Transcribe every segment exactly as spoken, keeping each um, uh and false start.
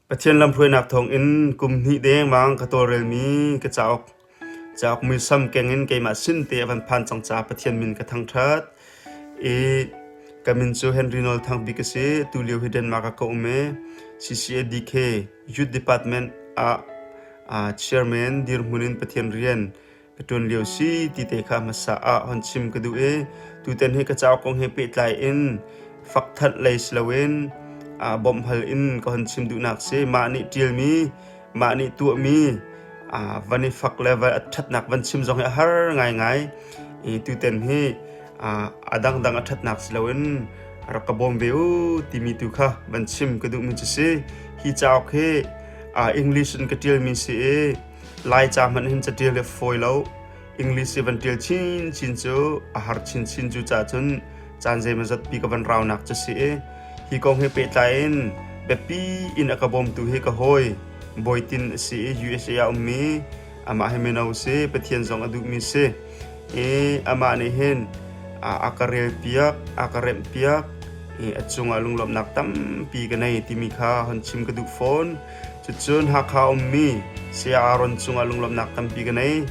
Pathian lamhruainak thawngin kum hnih deng vang ka tawlrel mi ka cauk, cauk muisam kengin keimah sinte a van phan changcha Pathian min ka thangthat. I, ka min chu Henry Nolthangpi ka si, tuliu hi Denmark a ka um e, C C A D K Youth Department a, a chairman dirhmunin Pathian rian ka tun liu si, tite kha masa a hon chim ka duh e. Tuten hi ka cauk kong hi pehtlai in, fakthat lei si loin, a, bomhal in ka hon chim duhnak si, mahni tilmi, mahni tuahmi, a, van i fak le van a thatnak van chim zong hi a har ngaingai. I, tuten hi, a, a dangdang a thatnak si loin, rak ka bawm ve u, timi tu kha van chim ka duhmi chu si. Hi cauk hi, a, English in ka tilmi si e, Laicha hmanh hin chatil le fawi lo. English i van til chinchin cu a har chinchin cu cah cun caan zeimawzatpi ka van raunak cu si e. Hi kong hi pehtlai in biapi in a ka bawmtu hi ka hawi Bawitin a si e, U S A a ummi. Amah hi mino si, Pathian zong a duhmi si. E, amah nih hin, a, a ka relpiak, a ka remhpiak, e, a cungah lunglawmhnak tampi ka nei timi kha hon chim ka duh fawn. Cucun Hakha ummi Saya Aaron cungah lunglawmhnak tampi ka nei.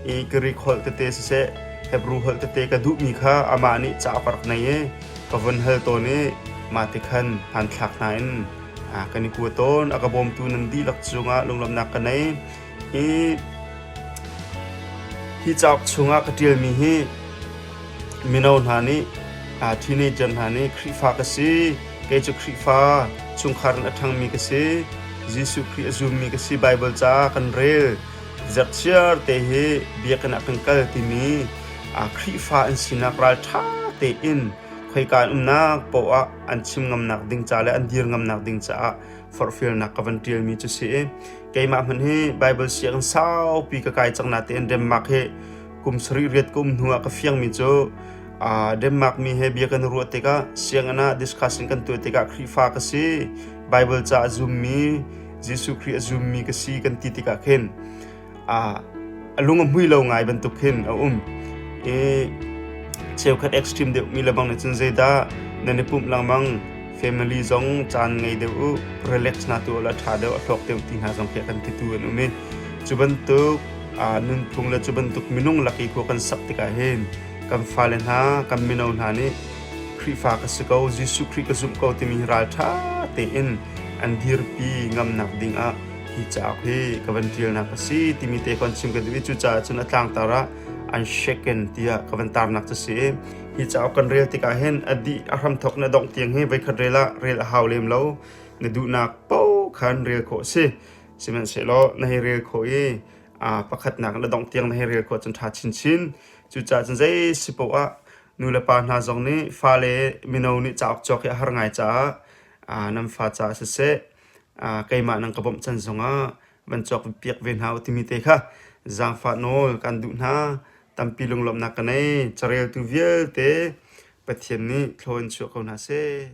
I Greek holh tete siseh, Hebrew holh tete ka duhmi kha amah nih cauk a rak nei e. Ka von hal tawn i mah te khan hanthlak hna in, a, kan i kua tawn. A ka bawmtu nan dihlak cungah lunglawmhnak ka nei. I, hi cauk chungah ka ṭialmi hi mino hna nih, aa, teenager hna nih Khrihfa ka si, kei cu Khrihfa chungkhar in a ṭhangmi ka si, Jesuh Khrih a zummi ka si, Baibal caah kan rel, zerchiar te hi biakinn ah kan kal timi, aa, Khrihfa an sinak ralṭha tein khoika an umnak paoh ah an chim ngamnak ding ca le an dir ngamnak ding caah forhfialnak ka van ṭialmi cu si i, keimah hmanh hi Baibal sianginn saupi ka kai cangna tein Denmark hi kum sarih riat ka um hnu ah ka fiangmi cu, aa, Denmark mi he bia kan ruah tikah, sianginn ah discussion kan tuah tikah Khrihfa ka si, Baibal ca a zummi, Jesuh Khrih a zummi ka si kan ti tikah khin, aa, a lung a hmui lo ngai bantuk hin a um. I, cheukhat extreme deuh mi le bang nih cun zeidah nan i pumh lengmang, family zong caan ngei deuh uh, relax na tu a la ṭha deuh a hlawk deuh ti hna zong khi kan titu an um i, cu bantuk, aa, nunphung le cu bantuk minung lak i khua kan sak tikah hin kan fale hna, kan mino hna nih Khrihfa ka si ko, Jesuh Khrih ka zumh ko timi hi ralṭha tein an dirpi ngamnak dingah hi cauk hi ka van ṭialnak a si timi te kha chim ka duh i, cucaah cun a tlangtar ah an second tiah ka van tarnak cu si i, hi cauk kan rel tikah hin a dih a hramthawk na dongh tiang hi voikhat rel ah rel a hau lem lo, na duhnak paoh khan rel khawh a si. Sihmanhsehlaw na hei rel khawh i, aa, pakhatnak na dongh tiang na hei rel khawh cun ṭha chinchin. Cucaah cun zei si paoh ah nu le pa hna zong nih fale mino nih cauk cawk hi a har ngai caah, aa, nan fa caah siseh, aa, keimah nan ka bawmh can zongah van cawk piak ve hna u timi te kha zangfah nawl kan duh hna. Tampi lunglawmhnak ka nei. Careltu vialte Pathian nih thlaw in chuah ko hna seh.